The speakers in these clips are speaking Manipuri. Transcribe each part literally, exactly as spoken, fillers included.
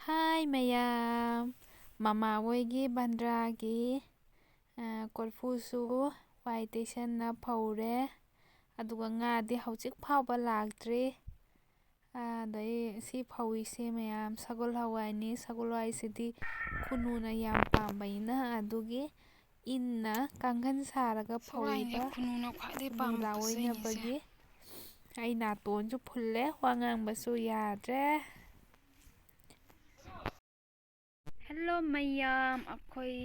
ꯍꯥꯏ ꯃꯌꯥꯝ, ꯃꯃꯥ ꯍꯣꯏꯒꯤ ꯕꯟꯗ꯭ꯔꯥꯒꯤ, ꯑ, ꯀꯣꯔꯐꯨꯁꯨ ꯋꯥꯏ ꯇꯩꯁꯟꯅ ꯐꯧꯔꯦ, ꯑꯗꯨꯒ ꯉꯥꯗꯤ ꯍꯧꯖꯤꯛ ꯐꯥꯎꯕ ꯂꯥꯛꯇ꯭ꯔꯤ꯫ ꯑꯗꯩ ꯁꯤ ꯐꯧꯔꯤꯁꯦ ꯃꯌꯥꯝ ꯁꯒꯣꯜ ꯍꯋꯥꯏꯅꯤ꯫ ꯁꯒꯣꯜ ꯍꯋꯥꯏꯁꯤꯗꯤ ꯈꯨꯅꯨꯅ ꯌꯥꯝ ꯄꯥꯝꯕꯅꯤꯅ, ꯑꯗꯨꯒꯤ ꯏꯟꯅ ꯀꯥꯡꯈꯟ ꯁꯥꯔꯒ ꯁꯒꯣꯜ ꯍꯋꯥꯏꯁꯦ ꯐꯧꯔꯤꯕ ꯈꯨꯅꯨꯅ ꯈ꯭ꯋꯥꯏꯗꯩ ꯈꯨꯅꯨ ꯄꯥꯝꯕ ꯂꯥ ꯄꯣꯠꯆꯩꯅꯤꯁꯦ꯫ ꯑꯣꯏꯅꯕꯒꯤ꯫ ꯑꯩ ꯅꯥꯇꯣꯟꯁꯨ ꯐꯨꯜꯂꯦ, ꯋꯥ ꯉꯥꯡꯕꯁꯨ ꯌꯥꯗ꯭ꯔꯦ꯫ ꯍꯦꯜꯂꯣ ꯃꯌꯥꯝ, ꯑꯩꯈꯣꯏ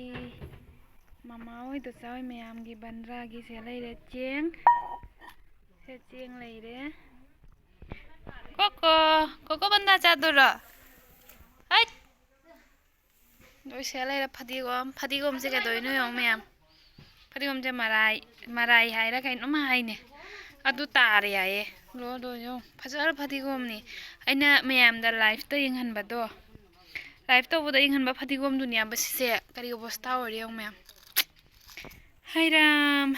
ꯃꯃꯥ ꯍꯣꯏ ꯗꯣꯆꯥ ꯍꯣꯏ ꯃꯌꯥꯝꯒꯤ ꯕꯟꯗ꯭ꯔꯥꯒꯤ ꯁꯦ ꯂꯩꯔꯦ ꯆꯦꯡ꯫ ꯁꯦ ꯆꯦꯡ ꯂꯩꯔꯦ꯫ ꯀꯣꯀꯣ, ꯀꯣꯀꯣ ꯕꯟꯗ꯭ꯔꯥ ꯆꯥꯗꯣꯏꯔꯣ? ꯍꯩꯠ! ꯂꯣꯏ ꯁꯦ ꯂꯩꯔꯦ ꯐꯗꯤꯒꯣꯝ꯫ ꯐꯗꯤꯒꯣꯝꯁꯦ ꯀꯩꯗꯧꯔꯤꯅꯣ ꯌꯦꯡꯉꯣ ꯃꯌꯥꯝ꯫ ꯐꯗꯤꯒꯣꯝꯁꯦ ꯃꯔꯥꯏ, ꯃꯔꯥꯏ ꯍꯥꯏꯔ ꯀꯩꯅꯣꯝ ꯍꯥꯏꯅꯦ꯫ ꯑꯗꯨ ꯇꯥꯔꯦ ꯍꯥꯏꯌꯦ꯫ ꯂꯣ, ꯂꯣ, ꯌꯦꯡꯉꯣ꯫ ꯐꯖꯈ꯭ꯔ ꯐꯗꯤꯒꯣꯝꯅꯤ꯫ ꯑꯩꯅ ꯃꯌꯥꯝꯗ live ꯇ ꯌꯦꯡꯍꯟꯕꯗꯣ, live ꯇꯧꯕꯗ ꯌꯦꯡꯍꯟꯕ ꯐꯗꯤꯒꯣꯝꯗꯨꯅꯦꯕ ꯁꯤꯁꯦ꯫ ꯀꯔꯤ ꯑꯣꯕꯁꯇꯥ ꯑꯣꯏꯔꯦ ꯌꯦꯡꯉꯣ ꯃꯌꯥꯝ꯫ ꯍꯩ ꯔꯥꯝ꯫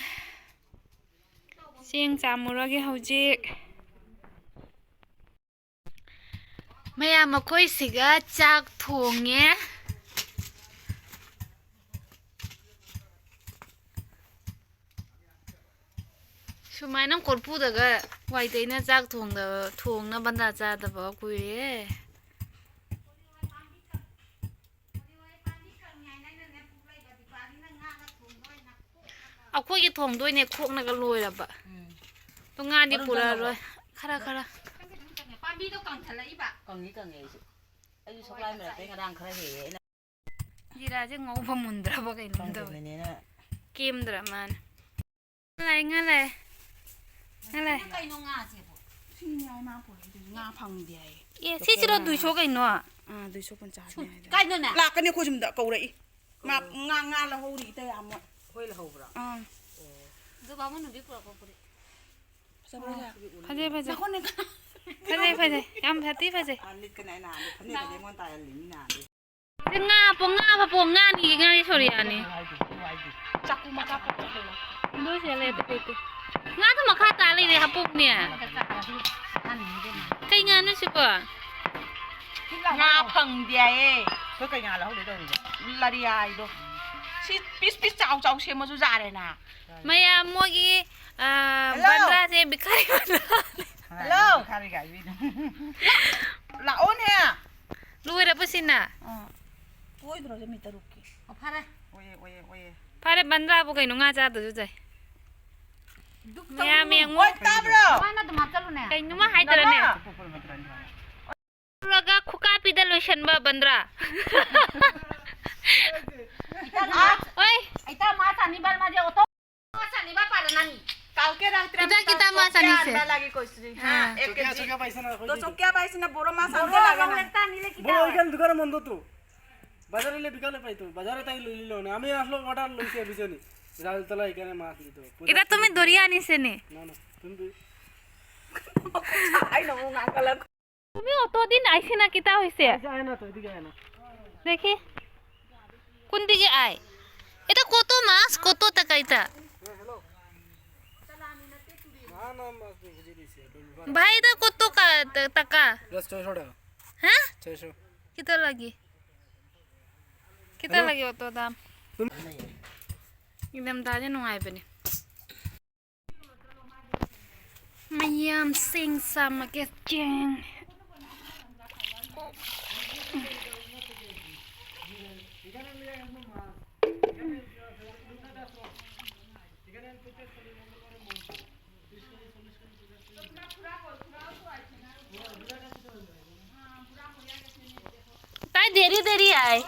ꯆꯦꯡ ꯆꯥꯝꯃꯨꯔꯒꯦ ꯍꯧꯖꯤꯛ꯫ ꯃꯌꯥꯝ, ꯃꯈꯣꯏꯁꯤꯒ ꯆꯥꯛ ꯊꯣꯡꯉꯦ꯫ ꯁꯨꯃꯥꯏꯅ ꯀꯣꯔꯐꯨꯗꯒ ꯋꯥꯏ ꯇꯩꯅ ꯆꯥꯛ ꯊꯣꯡꯗꯕ, ꯊꯣꯡꯅ ꯕꯟꯗ꯭ꯔꯥ ꯆꯥꯗꯕ ꯀꯨꯏꯔꯦ꯫ ꯑꯩꯈꯣꯏꯒꯤ ꯊꯣꯡꯗꯣꯏꯅꯦ, ꯈꯣꯛꯅꯒ ꯂꯣꯏꯔꯕ꯫ ꯎꯝ꯫ ꯑꯗꯣ ꯉꯥꯗꯤ ꯃꯔꯨꯝ ꯄꯨꯔꯛꯑꯔꯣꯏ꯫ ꯆꯪꯉꯕꯣ? ꯈꯔ, ꯈꯔ꯫ ꯄꯥꯝꯕꯤꯗꯣ ꯀꯪꯊꯠꯂꯛꯏꯕ꯫ ꯀꯪꯉꯤ, ꯀꯪꯉꯤ ꯑꯩꯁꯨ꯫ ꯑꯩꯁꯨ ꯁꯒꯣꯜ ꯍꯋꯥꯏ ꯁꯒꯣꯜ ꯃꯔꯛꯇꯩ ꯉꯔꯥꯡ ꯈꯔ ꯍꯦꯛꯑꯦ ꯑꯩꯅ꯫ ꯖꯤꯔꯥꯁꯦ ꯉꯧꯕ ꯃꯨꯟꯗ꯭ꯔꯕ ꯀꯩꯅꯣꯝ ꯇꯧꯋꯦ꯫ ꯀꯪꯗꯕꯅꯤꯅ꯫ ꯀꯦꯝꯗ꯭ꯔ ꯃꯥꯅ꯫ ꯉꯥ ꯂꯥꯛꯑꯦ, ꯉꯥ ꯂꯥꯛꯑꯦ꯫ ꯉꯥ ꯂꯥꯛꯑꯦ꯫ ꯀꯩꯅꯣ ꯉꯥꯁꯤꯕꯣ? ꯁꯤꯅꯤ ꯍꯥꯏ ꯃꯥ ꯄꯨꯔꯛꯏꯗꯨꯁꯨ, ꯉꯥ ꯐꯪꯗꯦ ꯍꯥꯏꯌꯦ꯫ ꯑꯦ, ꯁꯤꯁꯤꯔꯣ ꯗꯨꯏꯁꯣ ꯀꯩꯅꯣ? ꯑꯥ, ꯗꯨꯏꯁꯣ ꯄꯟꯆꯥꯅꯤ ꯍꯥꯏꯗꯣ꯫ ꯀꯥꯏꯗꯅꯣꯅꯦ? ꯂꯥꯛꯀꯅꯤ ꯑꯩꯈꯣꯏ ꯌꯨꯝꯗ ꯀꯧꯔꯛꯏ꯫ ꯉꯥ, ꯑꯣ꯫ ꯉꯥ, ꯉꯥ ꯂꯧꯍꯧꯔꯤ ꯏꯇꯩ ꯑꯃ꯫ ꯑꯩꯈꯣꯏ ꯂꯧꯍꯧꯕ꯭ꯔꯥ? ꯑꯥ꯫ ꯑꯣ꯫ ꯑꯗꯨ ꯕꯥꯃꯣꯟ ꯅꯨꯄꯤ ꯄꯨꯔꯛꯄ ꯐꯨꯔꯤꯠ꯫ ꯐꯖꯕ꯭ꯔꯣ ꯏꯆꯦ? ꯐꯖꯩ, ꯐꯖꯩ꯫ ꯅꯈꯣꯟꯅꯦ ꯀꯅꯥ? ꯐꯖꯩ, ꯐꯖꯩ꯫ ꯌꯥꯝ ꯐꯗꯤ ꯐꯖꯩ꯫ ꯑꯥ, ꯂꯤꯠꯀꯅꯤ ꯑꯩꯅ ꯍꯥꯟꯅ ꯐꯅꯦꯛꯀꯗꯤ ꯑꯩꯉꯣꯟꯗ ꯇꯥꯏꯍꯜꯂꯤ ꯃꯤꯅ ꯍꯥꯟꯅ꯫ ꯁꯤ ꯉꯥ ꯄꯣ-, ꯉꯥ ꯐ-, ꯄꯣ-, ꯉꯥꯅꯤ ꯉꯥ ꯁꯣꯔꯤꯌꯥꯅꯤ꯫ ꯆꯥꯛꯀꯨ ꯃꯆꯥ ꯄꯣꯛꯄ ꯀꯩꯅꯣ꯫ ꯂꯣꯏ ꯁꯤꯗ ꯂꯩ ꯑꯇꯩ ꯑꯇꯩ꯫ ꯉꯥꯗꯣ ꯃꯈꯥ ꯇꯥ ꯂꯩꯔꯦ ꯍꯥꯄꯨꯝꯅꯦ꯫ ꯀꯩ ꯉꯥꯅꯣ ꯁꯤꯕꯣ? ꯉꯥ ꯐꯪꯗꯦ ꯍꯥꯏꯌꯦ꯫ ꯑꯩꯈꯣꯏ ꯀꯩ ꯉꯥ ꯂꯧꯍꯧꯗꯣꯏ ꯇꯧꯔꯤꯕ? ꯂꯔꯤꯌꯥꯏꯗꯣ꯫ ꯁꯤ ꯄꯤꯁ ꯄꯤꯁ ꯆꯥꯎ ꯆꯥꯎ ꯁꯦꯝꯃꯁꯨ ꯌꯥꯔꯦꯅ꯫ ꯃꯌꯥꯝ ꯃꯣꯏꯒꯤ, ꯑ, ꯍꯜꯂꯣ꯫ ꯕꯟꯗ꯭ꯔꯥꯁꯦ ꯚꯤꯈꯥꯔꯤ ꯕꯟꯗ꯭ꯔꯥ꯫ ꯍꯜꯂꯣ꯫ ꯚꯤꯈꯥꯔꯤ ꯒꯥꯏꯕꯤꯅꯦ꯫ ꯂꯥꯛꯑꯣꯅꯦ꯫ ꯂꯣꯏꯔꯕ ꯁꯤꯅ? ꯑꯥ꯫ ꯇꯣꯏꯗ꯭ꯔꯣ ꯁꯦ ꯃꯤ ꯇꯔꯨꯛꯀꯤ? ꯑꯣ, ꯐꯔꯦ꯫ ꯑꯣꯏꯌꯦ, ꯑꯣꯏꯌꯦ, ꯑꯣꯏꯌꯦ꯫ ꯐꯔꯦ, ꯕꯟꯗ꯭ꯔꯥꯕꯨ ꯀꯩꯅꯣ ꯉꯥ ꯆꯥꯗ꯭ꯔꯁꯨ ꯌꯥꯏ꯫ ꯗꯨꯛ ꯃꯌꯥꯝ ꯇꯧꯅꯨ꯫ ꯌꯦꯡꯉꯨ꯫ ꯍꯣꯏ, ꯇꯥꯕ꯭ꯔꯣ? ꯃꯥꯅ ꯑꯗꯨꯝ ꯍꯥꯞꯆꯜꯂꯨꯅꯦ꯫ ꯀꯩꯅꯣꯃ ꯍꯥꯏꯗ꯭ꯔꯅꯦ? ꯅꯃꯥ꯫ ꯇꯧꯔꯒ ꯈꯨꯀꯥꯄꯤꯗ ꯂꯣꯏꯁꯟꯕ ꯕꯟꯗ꯭ꯔꯥ꯫ ꯑꯣꯏ꯫ ꯑꯩꯇ ꯃꯥ ꯆꯥꯅꯤꯕ ꯃꯥꯁꯦ ꯑꯣꯇꯣ ꯃꯥ ꯆꯥꯅꯤꯕ ꯄꯥꯔ ꯅꯥꯅꯤ꯫ কালকে রাত্রে আমি কিতা কিতা মাছ আনিছে? আনবা লাগি কৈছিলি। হ্যাঁ। হ্যাঁ, এক কেজি। চকিয়া পাইছে না? তো চকিয়া পাইছে না, বড় মাছ আনতে লাগে না। একটা আনিলে কিতা বড় হয়? ওইখান দোকানে মন্দ তো। বাজারে এলে বিকালে পাইতো। বাজারে তাই লইলিল না। আমি আসলে অর্ডার লইছি বুঝছো নি? জালতলা এখানে মাছ নিত। এটা তুমি ধরিয়া আনিছে নি? না, না। তুমি তো আই না, ও আঙ্কাল। তুমি অতদিন আইছে না, কিতা হইছে? আয় না তো, এদিকে আয় না। দেখি। কোন দিকে আয়? এটা কত মাছ, কত টাকা এটা? হ্যাঁ, হ্যালো। না, না, মাছ তো বুঝে দিছি। ভাই, এটা কত কা-, টা-, টাকা? Just ছয়শো টাকা। হ্যাঁ? ছয়শো। কিতা লাগি? কিতা হ্যালো। লাগি অত দাম? তুমি একদম দাজে নুয়াই Penney. Mayam sing sama keceng. তাই দেরি দেরি আয়।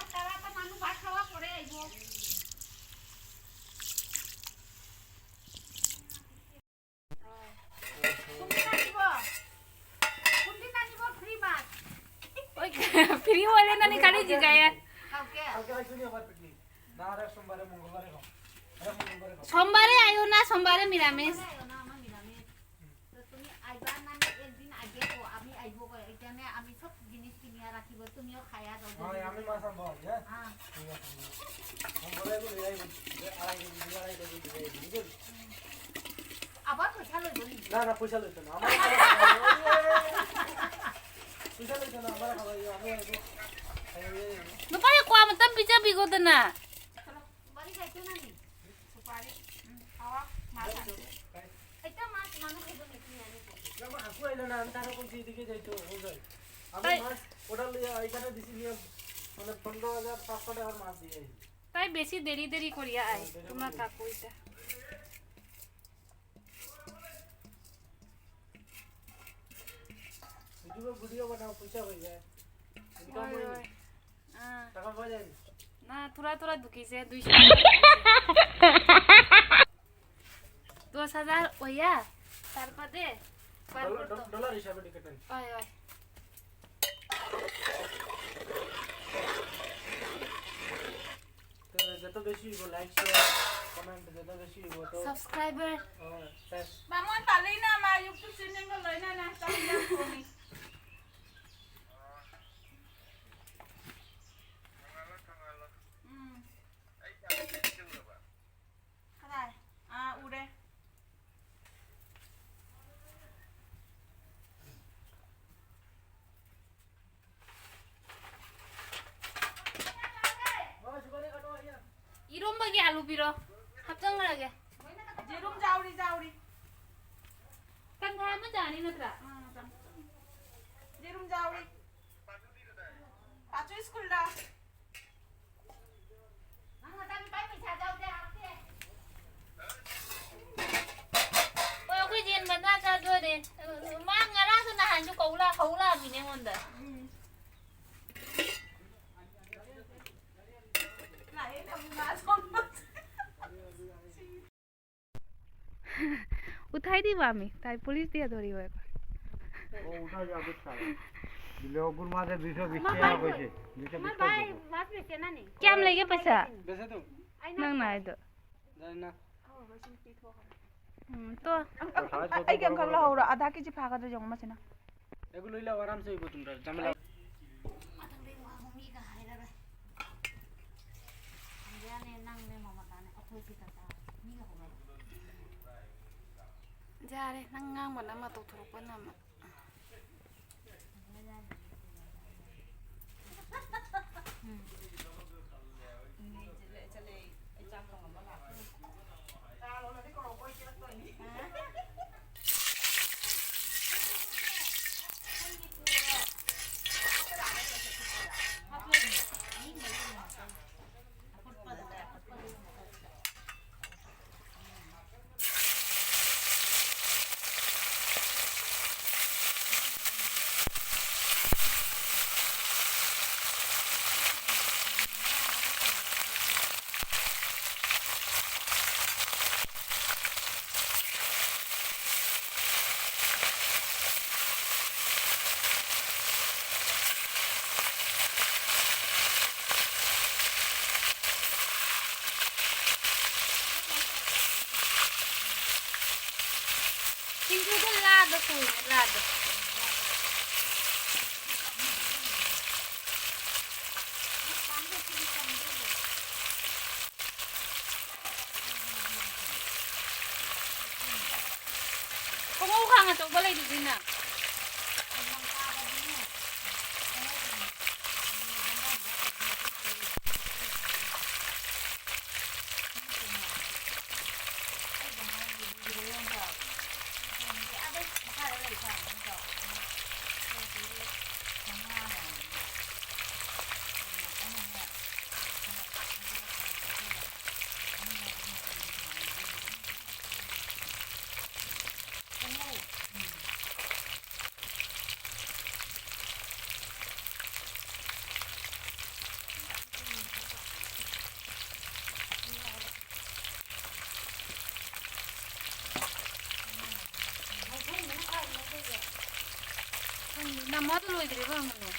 কোনদিন আনিব? কোনদিন আনিব ফ্রি মাছ? ওই ফ্রি হলে না নি খালি জিগায়। কালকে? কালকে আইসো নি আবার পিকনিক? না, আরে সোমবারে, মঙ্গলবারে খাও। আরে মঙ্গলবারে খাও। সোমবারে আইও না, সোমবারে নিরামিষ। সোমবারে আইও না, আমার নিরামিষ। তো তুমি আইবা না, আমি একদিন আগে কো, আমি আইব কই, এখানে আমি সব জিনিস কিনিয়া রাখিব, তুমিও খাইয়া যাও। হ্যাঁ, আমি মাছ আনবো আজ, হ্যাঁ? হ্যাঁ। ঠিক আছে। মঙ্গলবারে লই আইব, আড়াই কেজি, আড়াই কেজি, দুই কেজি, বুঝলি? হুম। না, না, পইচা লৈছে না। আমাৰ পইচা লৈছে না, আমাৰ খাব লাগিব। আমি আহিব। আহিব লাগিব। ꯅꯨꯄꯥꯒꯤ ꯀ꯭ꯋꯥ ꯑꯃꯇꯪ ꯄꯤꯖꯕꯤꯈꯣꯗꯅ꯫ ꯁꯨꯄꯥꯔꯤ ꯈꯥꯏꯁꯦ ꯅꯪ꯫ ꯁꯨꯄꯥꯔꯤ꯫ ꯎꯝ, ꯑꯋꯥ, ꯃꯥ ꯁꯥꯟꯅꯁꯦ꯫ ꯍꯦꯛꯇ ꯃꯥ ꯁꯨꯃꯥꯏꯅ ꯈꯥꯏꯗꯣꯛꯅꯦ ꯁꯤꯅꯦ ꯑꯅꯤꯁꯦ꯫ ꯅꯪ ꯍꯥꯀꯨ ꯑꯩꯅ ꯅꯍꯥꯟ ꯇꯥꯔꯛꯄ ꯁꯤꯗꯒꯤ ꯂꯩꯇ꯭ꯔꯣ, ꯍꯧꯖꯤꯛ? ꯑꯃ ꯇꯥꯏ꯫ মাছ order লিয়া, এখানে দিছি নিয়ে, মানে, পনেরো হাজার পাঁচশো টাকার মাছ দিয়ে আইছি। তাই বেশি দেরি দেরি করিয়া আই, হ্যাঁ, দেরি তোমরা করিয়া। থাকো এটা। YouTube-এ video বানাও, পয়সা হয়ে যায়। Income হয়, হয়ে হয়। যায়। হ্যাঁ। টাকা পাওয়া যায় না? না, থোড়া থোড়া দুখিছে, দুইশো টাকা দুখিছে। দশ হাজার হইয়া, তারপরে বার ডলার, করতো। ডলার হিসাবে টিকিট নেন। হয়, হয়। তো যত বেশি হইব, like, share, comment যত বেশি হইব, তো Subscriber। হ্যাঁ, শেষ। বামন পালেই না আমার YouTube channel লো লই না, না, তাহলে আমি করি। হুম। কোথায়? আ, উড়ে। ꯏꯔꯣꯝꯕꯒꯤ ꯑꯂꯨ ꯄꯤꯔꯣ꯫ ꯍꯥꯞꯆꯟꯈ꯭ꯔꯒꯦ꯫ ꯌꯦꯔꯨꯝ ꯌꯥꯎꯔꯤ, ꯌꯥꯎꯔꯤ꯫ ꯇꯪꯈꯥꯏ ꯑꯃ ꯆꯥꯅꯤ ꯅꯠꯇ꯭ꯔꯥ? ꯑꯥ, ꯆꯥ-, ꯌꯦꯔꯨꯝ ꯌꯥꯎꯔꯤ꯫ ꯄꯥꯆꯨ ꯁ꯭ꯀꯨꯜꯗ꯫ ꯍꯣꯏ, ꯑꯩꯈꯣꯏ ꯌꯦꯟ ꯃꯆꯥ ꯆꯥꯗꯣꯔꯦ꯫ ꯃꯥ ꯉꯔꯥꯡꯁꯨ ꯅꯍꯥꯟꯁꯨ ꯀꯧ ꯂꯥꯛ-, ꯍꯧ ꯂꯥꯛꯑꯝꯃꯤꯅꯦ ꯑꯩꯉꯣꯟꯗ꯫ ꯎꯝ꯫ ꯂꯥꯛꯑꯦ, ꯊꯝꯃꯨ ꯉꯥ ꯊꯣꯡꯕ꯫ ꯎঠাই দিব আমি, তাই পুলিশ দিয়ে ধরিব এখন। ও, উঠাই যাও, বুঝতে হবে। দিলে অগুর মাঝে দুইশো বিশ টাকা কইছে, দুইশো বিশ টাকা। ꯀꯌꯥꯝ ꯂꯩꯒꯦ ꯄꯩꯁꯥ? ꯅꯪꯅ ꯍꯥꯏꯗꯣ꯫ ꯎꯝ, ꯇꯣ꯫ ꯑꯩꯒꯤ ꯑꯃꯈꯛ ꯂꯧꯍꯧꯔꯣ, ꯑꯙꯥ ꯀꯦꯖꯤ ꯐꯥꯒꯗ꯭ꯔꯥ ꯌꯦꯡꯉꯣ ꯃꯁꯤꯅ꯫ ꯑꯩꯒꯨ ꯂꯣꯏ ꯂꯥꯎ, ꯑꯔꯥꯝ ꯁꯦ ꯏꯕꯣ ꯇꯨꯝꯗ꯭ꯔ, ꯖꯃꯦꯂꯥ꯫ ꯃꯊꯪꯗꯩ ꯋꯥ ꯃꯤꯒ ꯍꯥꯏꯔꯔꯣꯏ꯫ ꯏꯟꯗꯤꯌꯥꯅꯦ, ꯅꯪꯅꯦ, ꯃꯃꯇꯥꯅꯦ, ꯑꯩꯈꯣꯏ ꯁꯤ ꯇꯇꯥ꯫ ꯃꯤꯒ ꯍꯧꯔꯔꯣꯏ꯫ ꯌꯥꯔꯦ, ꯅꯪ ꯉꯥꯡꯕꯅ ꯑꯃ, ꯇꯧꯊꯣꯔꯛꯄꯅ ꯑꯃ꯫ ꯁꯤꯡꯖꯨꯗꯣ ꯂꯥꯗ ꯁꯨꯡꯉꯦ, ꯂꯥꯗ꯫ ꯈꯣꯡꯉꯧ ꯈꯥꯡ ꯑꯆꯧꯕ ꯂꯩꯗꯨꯗꯤ ꯅꯪ꯫ ꯅꯃꯥꯗꯣ ꯂꯣꯏꯗ꯭ꯔꯤꯕ ꯍꯪꯉꯨꯅꯦ꯫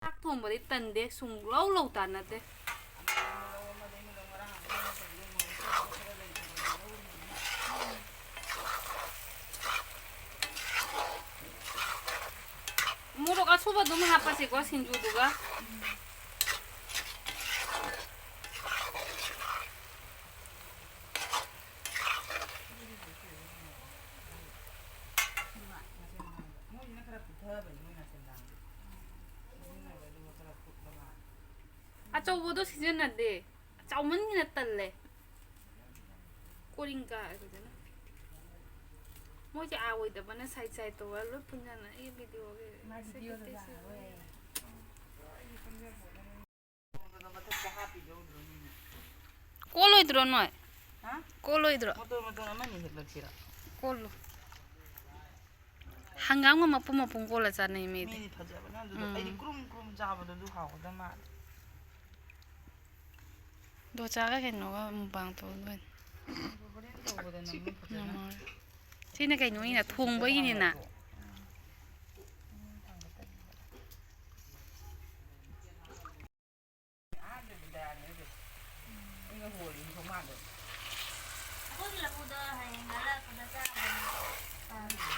ꯆꯥꯛ ꯊꯣꯡꯕꯗꯤ ꯇꯟꯗꯦ, ꯁꯨꯡꯂꯧ ꯂꯧ ꯇꯥꯟꯅꯗꯦ꯫ ꯃꯣꯔꯣꯛ ꯑꯁꯨꯕ ꯑꯗꯨꯝ ꯍꯥꯞꯄꯁꯤꯀꯣ ꯁꯤꯡꯖꯨꯗꯨꯒ꯫ ꯑꯆꯧꯕꯗꯣ ꯁꯤꯖꯤꯟꯅꯗꯦ꯫ ꯆꯥꯎꯃꯟꯒꯤꯅ ꯇꯜꯂꯦ꯫ ꯀꯣꯔꯤꯡ ꯀꯥꯔꯦ ꯐꯖꯅ꯫ ꯃꯣꯏꯁꯦ ꯑꯥ ꯑꯣꯏꯗꯕꯅ ꯁꯥꯏꯠ ꯁꯥꯏꯠ ꯇꯧꯔ ꯂꯣꯏ ꯄꯨꯟꯖꯟꯅ ꯑꯩ ꯚꯤꯗꯤꯑꯣꯒꯤ ꯃꯥ ꯚꯤꯗꯤꯑꯣꯗ ꯁꯦꯀ꯭ꯔꯦꯇꯔꯤꯁꯦ ꯌꯥꯔꯣꯏ꯫ ꯑꯣꯏ꯫ ꯀꯣꯜꯂꯣꯏꯗ꯭ꯔꯣ ꯅꯣꯏ? ꯍꯥ? ꯀꯣꯜꯂꯣꯏꯗ꯭ꯔꯣ? ꯃꯇꯣꯟ ꯃꯇꯣꯟ ꯑꯃꯅꯤ ꯍꯦꯛꯂꯛꯁꯤꯔꯣ? ꯀꯣꯜꯂꯨ꯫ ꯍꯪꯒꯥꯝꯒ ꯃꯄꯨꯝ ꯃꯄꯨꯝ ꯀꯣꯜꯂ ꯆꯥꯅꯩ ꯃꯤꯗꯤ꯫ ꯃꯤꯗꯤ ꯐꯖꯕꯅꯦ ꯑꯗꯨꯗꯣ꯫ ꯎꯝ꯫ ꯑꯩꯗꯤ ꯀ꯭ꯔꯨꯝ ꯀ꯭ꯔꯨꯝ ꯆꯥꯕꯗꯣ ꯑꯗꯨ ꯍꯥꯎꯒꯗꯕ ꯃꯥꯜꯂꯦ꯫ ꯗꯣꯆꯥꯒ ꯀꯩꯅꯣꯒ ꯃꯨꯛꯕꯥꯡ ꯇꯧꯗꯣꯏꯅꯤ꯫ ꯑꯗꯣ ꯍꯣꯔꯦꯟ ꯇꯧꯕꯗ ꯅꯪ ꯐꯖꯅ ꯉꯝꯃꯔꯣꯏ꯫ ꯁꯤꯅ ꯀꯩꯅꯣꯒꯤꯅ ꯊꯣꯡꯕꯒꯤꯅꯤꯅ꯫ ꯑꯍꯥꯟꯕꯗꯤ ꯗꯌꯥꯅꯤꯗꯤ ꯑꯩꯅ ꯍꯣꯜꯂꯤꯅꯤ ꯊꯣꯡꯒꯥꯟꯗ꯫ ꯑꯩꯈꯣꯏꯒꯤ ꯂꯐꯨꯗꯣ ꯍꯌꯦꯡ ꯍꯜꯂꯛꯄꯗ ꯆꯥꯒꯗꯕꯅꯤ꯫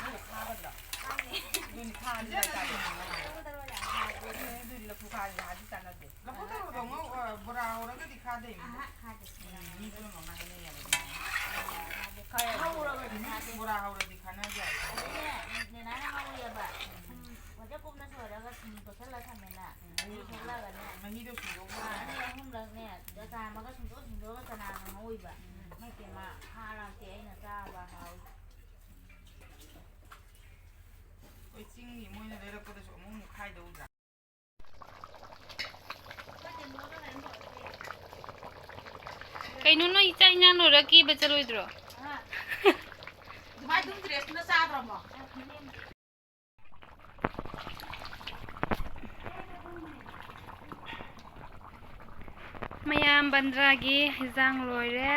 ꯅꯪꯅ ꯈꯥꯒꯗ꯭ꯔꯥ? ꯈꯥꯅꯤ꯫ ꯑꯗꯨꯅꯤ ꯈꯥꯔꯗꯤ ꯂꯐꯨ ꯊꯔꯣ ꯌꯥꯝ ꯍꯥꯎꯕꯅꯦ꯫ ꯑꯗꯨꯗꯤ ꯂꯐꯨ ꯈꯥꯔꯗꯤ ꯍꯥꯗꯤ ꯆꯥꯟꯅꯗꯦ꯫ ꯂꯐꯨ ꯊꯔꯣꯗꯣ ꯉꯧ-, ꯑ, ꯕꯣꯔꯥ ꯍꯧꯔꯒꯗꯤ ꯈꯥꯗꯣꯏꯅꯤ꯫ ꯑꯍꯥ, ꯈꯥꯗꯦ꯫ ꯎꯝ, ꯃꯤ ꯄꯨꯝꯅꯃꯛꯅ ꯍꯥꯏꯅꯩ ꯍꯥꯏꯕ꯫ ꯈꯥꯗꯦ꯫ ꯉꯧꯔꯒꯗꯤ ꯈꯥꯗꯦ꯫ ꯕꯣꯔꯥ ꯍꯧꯔꯗꯤ ꯈꯥꯅꯗꯦ ꯍꯥꯏꯕ꯫ ꯑꯗꯨꯅꯦ, ꯅꯦꯅꯥꯅ ꯉꯧꯔꯤꯑꯕ꯫ ꯊꯨꯝ ꯐꯖ ꯀꯨꯞꯅ ꯁꯣꯏꯔꯒ ꯊꯨꯝ ꯇꯣꯠꯁꯜꯂ ꯊꯝꯃꯦꯅ꯫ ꯎꯝ꯫ ꯃꯍꯤ ꯊꯣꯛꯂꯛꯑꯒꯅꯦ꯫ ꯃꯍꯤꯗꯣ ꯁꯨꯡꯗꯣꯛ ꯑꯥ, ꯑꯅꯤꯔꯛ ꯑꯍꯨꯝꯂꯛꯅꯦ, ꯆꯥꯝꯃꯒ ꯁꯨꯡꯗꯣꯛ ꯁꯨꯡꯗꯣꯛꯑꯒ ꯆꯅꯥꯒ ꯉꯧ ꯑꯣꯏꯕ꯫ ꯃꯩꯇꯩ ꯃꯥ ꯍꯥꯔ ꯂꯥꯛꯇꯦ, ꯑꯩꯅ ꯆꯥꯕ ꯍꯥꯎꯏ꯫ ꯑꯩꯈꯣꯏ ꯆꯤꯡꯒꯤ ꯃꯣꯏꯅ ꯂꯩꯔꯛꯄꯗꯁꯨ ꯑꯃꯨꯛ ꯑꯃꯨꯛ ꯈꯥꯏꯗꯧꯗ꯭ꯔꯥ? ꯀꯩꯅꯣ, ꯅꯣꯏ ꯆꯥꯛ ꯏꯟꯖꯥꯡ ꯂꯣꯏꯔ ꯀꯦꯕ ꯆꯠꯂꯣꯏꯗ꯭ꯔꯣ? ꯑꯗꯨꯃꯥꯏꯅ ꯑꯗꯨꯝ ꯗ꯭ꯔꯦꯁꯇꯨꯅ ꯆꯥꯗ꯭ꯔꯣ ꯑꯃꯨꯛ? ꯃꯌꯥꯝ ꯕꯟꯗ꯭ꯔꯥꯒꯤ ꯍꯤꯟꯖꯥꯡ ꯂꯣꯏꯔꯦ꯫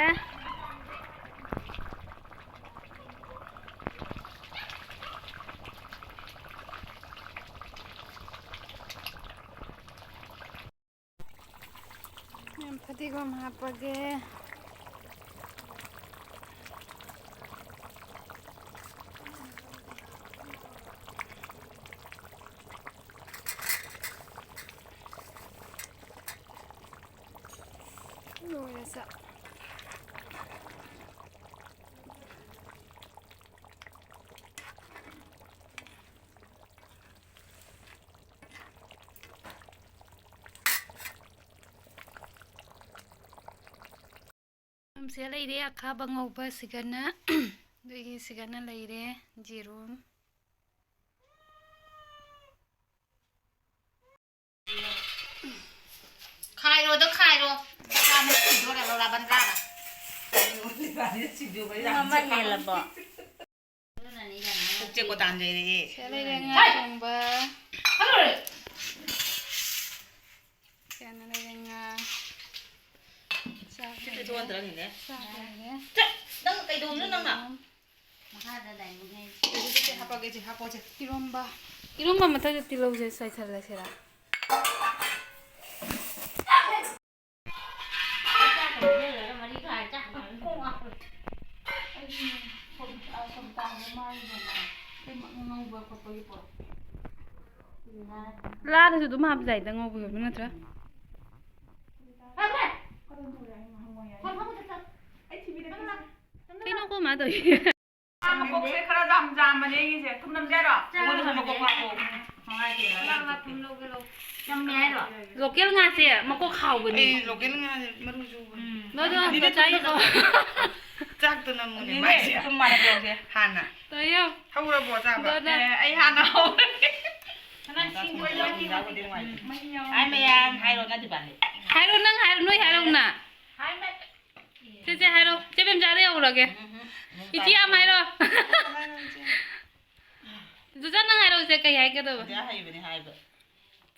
ꯃꯌꯥꯝ ꯐꯗꯤꯒꯣꯝ ꯍꯥꯞꯄꯒꯦ꯫ ꯂꯣꯏꯔꯦ ꯆꯥꯛ꯫ ꯁꯦ ꯂꯩꯔꯦ ꯑꯈꯥꯕ ꯉꯧꯕ ꯁꯤꯒꯅ꯫ ꯑꯗꯨꯒꯤ ꯁꯤꯒꯅ ꯂꯩꯔꯦ ꯌꯦꯔꯨꯝ꯫ ꯈꯥꯏꯔꯣꯗ ꯈꯥꯏꯔꯣ꯫ ꯕꯟꯗ꯭ꯔꯥꯅ ꯁꯤꯗꯣꯔꯦ, ꯂꯣꯂꯥ ꯕꯟꯗ꯭ꯔꯥꯅ꯫ ꯄꯨꯡ ꯑꯃ ꯍꯦꯜꯂꯕꯣ? ꯄꯨꯛꯁꯦ ꯀꯣ ꯇꯥꯟꯖꯩꯔꯦ꯫ ꯁꯤꯗ ꯂꯩꯔꯦ ꯉꯥ ꯊꯣꯡꯕ꯫ ꯁꯤꯗ ꯂꯩꯔꯦ ꯉꯥ꯫ ꯆꯥꯛ ꯁꯤ ꯂꯩꯔꯦ꯫ ꯊꯣꯛꯍꯟꯗ꯭ꯔꯅꯤꯅꯦ꯫ ꯆꯥꯛ ꯂꯩꯔꯦ꯫ ꯆꯠ! ꯅꯪ ꯀꯩꯗꯧꯕꯅꯣ ꯅꯪꯅ? ꯌꯦꯔꯨꯝ꯫ ꯃꯈꯥꯗ ꯂꯩꯕꯅꯦ꯫ ꯁꯤ, ꯁꯤ, ꯁꯤ ꯍꯥꯞꯄꯒꯦ, ꯁꯤ ꯍꯥꯞꯄꯣ, ꯁꯦ꯫ ꯏꯔꯣꯝꯕ꯫ ꯏꯔꯣꯝꯕ ꯃꯊꯛꯇ ꯇꯤꯜꯍꯧꯁꯦ ꯆꯥꯏꯁꯜꯂꯁꯤꯔꯥ? ꯂꯥꯗꯁꯨ ꯑꯗꯨꯝ ꯍꯥꯞꯄ ꯌꯥꯏꯗ, ꯉꯧꯕ ꯉꯧꯕ ꯅꯠꯇ꯭ꯔꯥ? ꯀꯩꯅꯣ ꯀꯣ ꯃꯥ ꯇꯧꯔꯤ? ꯃꯀꯣꯛꯁꯦ ꯈꯔ ꯌꯥꯝ ꯌꯥꯝꯕꯅꯦ ꯑꯩꯒꯤꯁꯦ꯫ ꯊꯨꯝ ꯅꯝꯖꯦ ꯍꯥꯏꯔꯣ? ꯃꯉꯣꯟꯗꯁꯨ ꯃꯀꯣꯛ ꯍꯥꯞꯄꯣ꯫ ꯂꯥꯛ, ꯂꯥꯛ, ꯊꯨꯝ ꯂꯧꯒꯦ, ꯂꯧ꯫ ꯆꯝꯃꯦ ꯍꯥꯏꯔꯣ? ꯂꯣꯀꯦꯜ ꯉꯥꯁꯦ ꯃꯀꯣꯛ ꯍꯥꯎꯕꯅꯦ꯫ ꯑꯩ ꯂꯣꯀꯦꯜ ꯉꯥꯁꯦ ꯃꯔꯨꯁꯨ ꯍꯥꯎꯕꯅꯦ꯫ ꯎꯝ꯫ ꯅꯣꯏꯗꯣ ꯅꯤꯅꯦ, ꯆꯥꯏꯀꯣ꯫ ꯆꯥꯛꯇꯣ ꯅꯝꯃꯨꯅꯦ, ꯅꯤꯅꯦ, ꯃꯥꯏꯁꯦ꯫ ꯑꯗꯨꯝ ꯃꯥꯟꯅ ꯇꯧꯁꯦ, ꯍꯥꯟꯅ꯫ ꯇꯧꯌꯣ꯫ ꯍꯧꯔꯕꯣ ꯆꯥꯕ? ꯑꯗꯣ ꯅꯪ ꯑꯦ, ꯑꯩ ꯍꯥꯟꯅ ꯍꯧꯔꯦ꯫ ꯆꯥꯛ ꯆꯥꯕꯗꯤ ꯅꯨꯡꯉꯥꯏꯇꯦ꯫ ꯃꯍꯤ ꯌꯥꯎꯔꯦ꯫ ꯍꯥꯏ ꯃꯌꯥꯝ ꯍꯥꯏꯔꯣ, ꯅꯪ ꯗꯤꯄꯥꯟꯗꯤ꯫ ꯍꯥꯏꯔꯣ, ꯅꯪ ꯍꯥꯏꯔꯣ, ꯅꯣꯏ ꯍꯥꯏꯔꯣꯅ꯫ ꯍꯥꯏ ꯃ-, ꯁꯦ, ꯁꯦ, ꯍꯥꯏꯔꯣ꯫ ꯆꯦ ꯕꯦꯝꯆꯥꯗ ꯌꯧꯔꯒꯦ꯫ ꯎꯝ, ꯎꯝ, ꯎꯝ, ꯏꯆꯦ ꯑꯃ ꯍꯥꯏꯔꯣ꯫ ꯍꯥꯏꯔꯣ, ꯏꯆꯦ꯫ ꯖꯨꯖꯥ, ꯅꯪ ꯍꯥꯏꯔꯛꯎꯁꯦ, ꯀꯩ ꯍꯥꯏꯒꯗꯕ? ꯏꯆꯦ ꯍꯩꯕꯅꯦ ꯍꯥꯏꯕ꯫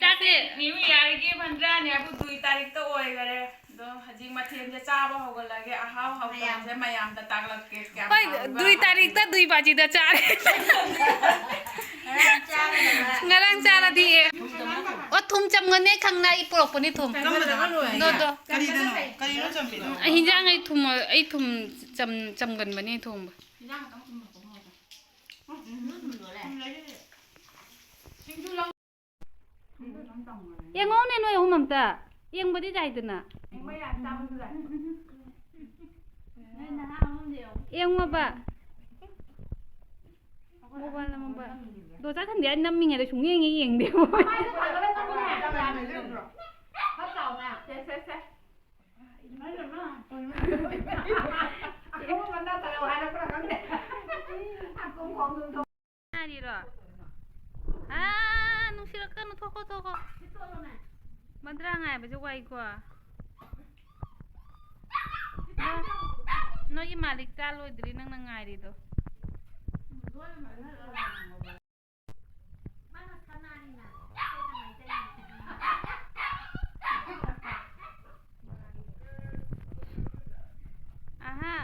ꯆꯥꯛꯁꯦ ꯅ꯭ꯌꯨ ꯏꯌꯥꯔꯒꯤ ꯃꯟꯗ꯭ꯔꯥꯅꯦꯕꯨ ꯗꯨꯏ ꯇꯥꯔꯤꯛꯇ ꯑꯣꯏꯈꯔꯦ꯫ ꯑꯗꯣ ꯍꯧꯖꯤꯛ ꯃꯊꯦꯜꯁꯦ ꯆꯥꯕ ꯍꯧꯒꯠꯂꯒꯦ꯫ ꯑꯍꯥꯎ ꯍꯥꯎꯇꯕꯁꯦ ꯃꯌꯥꯝꯗ ꯇꯥꯛꯂꯛꯀꯦ꯫ ꯀꯌꯥꯝ ꯍꯣꯏ, ꯍꯥꯎꯔꯤꯕ? ꯗꯨꯏ ꯇꯥꯔꯤꯛꯇ ꯗꯨꯏ ꯕꯥꯖꯤꯗ ꯆꯥꯔꯦ꯫ ꯉꯔꯥꯡ ꯆꯥꯔꯗꯤ ꯑꯦ꯫ ꯑꯣ, ꯊꯨꯝ ꯆꯝꯒꯅꯦ ꯈꯪꯅ ꯑꯩ ꯄꯨꯔꯛꯄꯅꯤ ꯊꯨꯝ꯫ ꯀꯔꯝꯕꯗꯅꯣ ꯂꯣꯏꯔꯤꯁꯦ? ꯗꯣ, ꯗꯣ꯫ ꯀꯔꯤꯗꯅꯣ? ꯀꯔꯤꯅꯣ ꯆꯝꯃꯤꯗꯣ? ꯑ, ꯍꯤꯟꯖꯥꯡ ꯑꯩ ꯊꯨꯝ, ꯑꯩ ꯊꯨꯝ ꯆꯝ-, ꯆꯝꯒꯟꯕꯅꯦ ꯊꯣꯡꯕ꯫ ꯍꯤꯟꯖꯥꯡ ꯈꯛꯇꯪ ꯊꯨꯝ ꯍꯥꯞꯄ ꯉꯧꯕ꯫ ꯎꯝ, ꯎꯝ, ꯎꯝ, ꯂꯣꯏꯔꯦ꯫ ꯁꯤꯡꯖꯨ ꯂꯧ-, ꯌꯦꯡꯉꯧꯅꯦ ꯅꯣꯏ ꯑꯍꯨꯝ ꯑꯝꯇ꯫ ꯌꯦꯡꯕꯗꯤ ꯌꯥꯏꯗꯅ꯫ ꯌꯦꯡꯕ ꯌꯥꯏ, ꯆꯥꯕꯁꯨ ꯌꯥꯏ꯫ ꯅꯣꯏ ꯅꯍꯥ ꯑꯍꯨꯝꯁꯦ ꯌꯦꯡꯉꯣ꯫ ꯌꯦꯡꯉꯣꯕ꯫ Mobile number. ꯗꯣ ꯆꯥ ꯁꯟꯗꯤ ꯑꯩ ꯅꯝꯃꯤꯉꯩꯗ ꯁꯨꯡꯌꯦꯡ ꯍꯦꯛ ꯌꯦꯡꯗꯦ꯫ ꯃꯃꯥꯏꯗꯣ ꯊꯥꯡꯒꯠꯂ ꯅꯝꯃꯨꯅꯦ꯫ ꯈꯔ ꯆꯥꯎꯅ꯫ ꯁꯦ, ꯁꯦ, ꯁꯦ꯫ ꯏꯃꯥꯏ ꯄꯦꯝꯃ꯫ ꯑꯀꯨꯝ ꯃꯅꯥ ꯇꯧꯔꯣ ꯍꯥꯏꯔꯛꯄ꯭ꯔꯥ ꯈꯪꯗꯦ꯫ ꯑꯀꯨꯝ ꯈꯣꯡꯗ꯭ꯔꯨꯝ ꯊꯣꯡ-, ꯉꯥꯏꯔꯤꯔꯣ? ꯑꯥ, ꯅꯨꯡꯁꯤꯔꯛꯀꯅꯨ, ꯊꯣꯛꯈꯣ, ꯊꯣꯛꯈꯣ꯫ ꯃꯟꯗ꯭ꯔꯥ ꯉꯥꯏꯕꯁꯦ ꯋꯥꯏꯀꯣ꯫ ꯅꯣꯏꯒꯤ ꯃꯥꯂꯤꯛ ꯆꯥ ꯂꯣꯏꯗ꯭ꯔꯤ, ꯅꯪꯅ ꯉꯥꯏꯔꯤꯗꯣ꯫ ꯑꯍꯥ,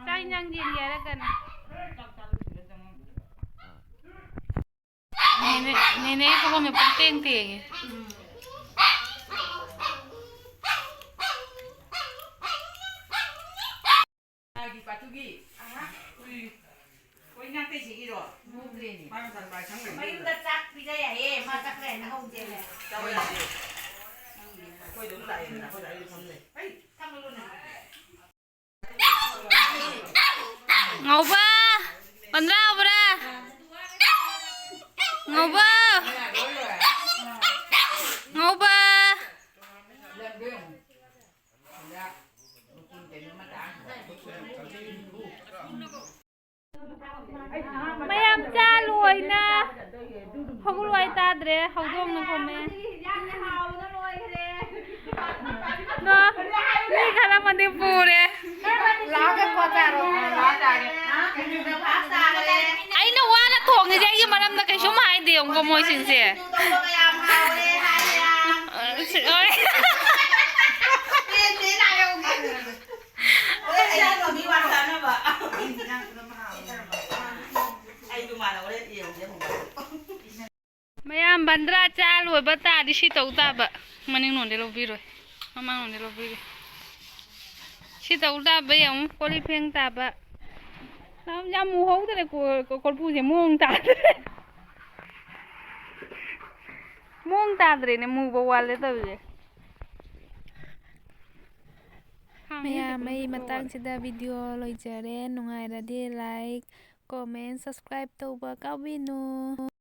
ꯆꯥꯛ ꯏꯟꯖꯥꯡ ꯌꯦꯡꯒꯦ ꯍꯥꯏꯔꯛꯀꯅꯨ꯫ ꯅꯦꯅꯦ, ꯅꯦꯅꯦ ꯐꯝꯐꯝꯁꯦ ꯄꯨꯡꯇꯦꯡ ꯇꯦꯡꯉꯦ꯫ ꯂꯥꯏꯒꯤ ꯄꯥꯇꯨꯒꯤ꯫ ꯑꯍꯥ꯫ ꯎꯏ꯫ ꯍꯣꯏ, ꯏꯅꯥꯛꯇꯩ ꯁꯤꯒꯤꯔꯣ? ꯃꯥ ꯃꯊꯟ ꯄꯥꯏ ꯁꯪ ꯂꯩꯕꯗꯨꯗ꯫ ꯃꯌꯨꯝꯗ ꯆꯥꯛ ꯄꯤꯖ ꯌꯥꯏꯌꯦ, ꯃꯥ ꯆꯠꯈ꯭ꯔꯦꯅ ꯍꯧꯖꯦꯜꯂꯦ꯫ ꯆꯥꯎ ꯌꯥꯗꯦ꯫ ꯑꯩꯈꯣꯏꯗ ꯑꯗꯨꯝ ꯂꯥꯛꯑꯦꯗꯅ, ꯑꯩꯈꯣꯏꯗ ꯑꯩ ꯐꯝ ꯂꯩ꯫ ꯍꯩ! ꯊꯝꯃꯨꯔꯣꯅꯦ꯫ ꯉꯧꯕ! ꯄꯟꯗ꯭ꯔꯥ ꯍꯧꯕ꯭ꯔꯥ? ꯉꯧꯕ! ꯃꯌꯥꯝ ꯆꯥ ꯂꯣꯏꯅ ꯍꯧꯒꯠꯂꯣꯏ ꯇꯥꯗ꯭ꯔꯦ, ꯍꯧꯗꯣꯡꯅ ꯈꯣꯝꯃꯦ꯫ ꯅꯣ, ꯃꯤ ꯈꯔ ꯑꯃꯗꯤ ꯄꯨꯔꯦ꯫ ꯑꯩꯅ ꯋꯥꯅ ꯊꯣꯡꯉꯤꯁꯦ ꯑꯩꯒꯤ ꯃꯔꯝꯗ ꯀꯩꯁꯨꯝ ꯍꯥꯏꯗꯦ, ꯌꯦꯡꯉꯨꯀꯣ ꯃꯣꯏꯁꯤꯡꯁꯦ꯫ ꯃꯌꯥꯝ ꯕꯟꯗ꯭ꯔꯥ ꯆꯥ ꯂꯣꯏꯕ ꯇꯥꯔꯗꯤ ꯁꯤ ꯇꯧ ꯇꯥꯕ꯫ ꯃꯅꯤꯡꯂꯣꯝꯗꯤ ꯂꯧꯕꯤꯔꯣꯏ, ꯃꯃꯥꯡꯂꯣꯝꯗꯤ ꯂꯧꯕꯤꯔꯦ꯫ ꯁꯤ ꯇꯧ ꯇꯥꯕ ꯌꯦꯡꯉꯨ, ꯀꯣꯜ ꯂꯤꯛ ꯐꯦꯡ ꯇꯥꯕ꯫ ꯌꯥꯝ, ꯌꯥꯝ ꯃꯨꯍꯧꯗ꯭ꯔꯦ ꯀꯣ-, ꯀꯣ-, ꯀꯣꯔꯐꯨꯁꯦ ꯃꯑꯣꯡ ꯇꯥꯗ꯭ꯔꯦ꯫ ꯃꯑꯣꯡ ꯇꯥꯗ꯭ꯔꯦꯅꯦ, ꯃꯨꯕ ꯋꯥꯠꯂꯦ ꯇꯧꯔꯤꯁꯦ꯫ ꯃꯌꯥꯝ, ꯑꯩ ꯃꯇꯥꯡꯁꯤꯗ ꯚꯤꯗꯤꯑꯣ ꯂꯣꯏꯖꯔꯦ꯫ ꯅꯨꯡꯉꯥꯏꯔꯗꯤ like, comment, subscribe ꯇꯧꯕ ꯀꯥꯎꯕꯤꯅꯨ꯫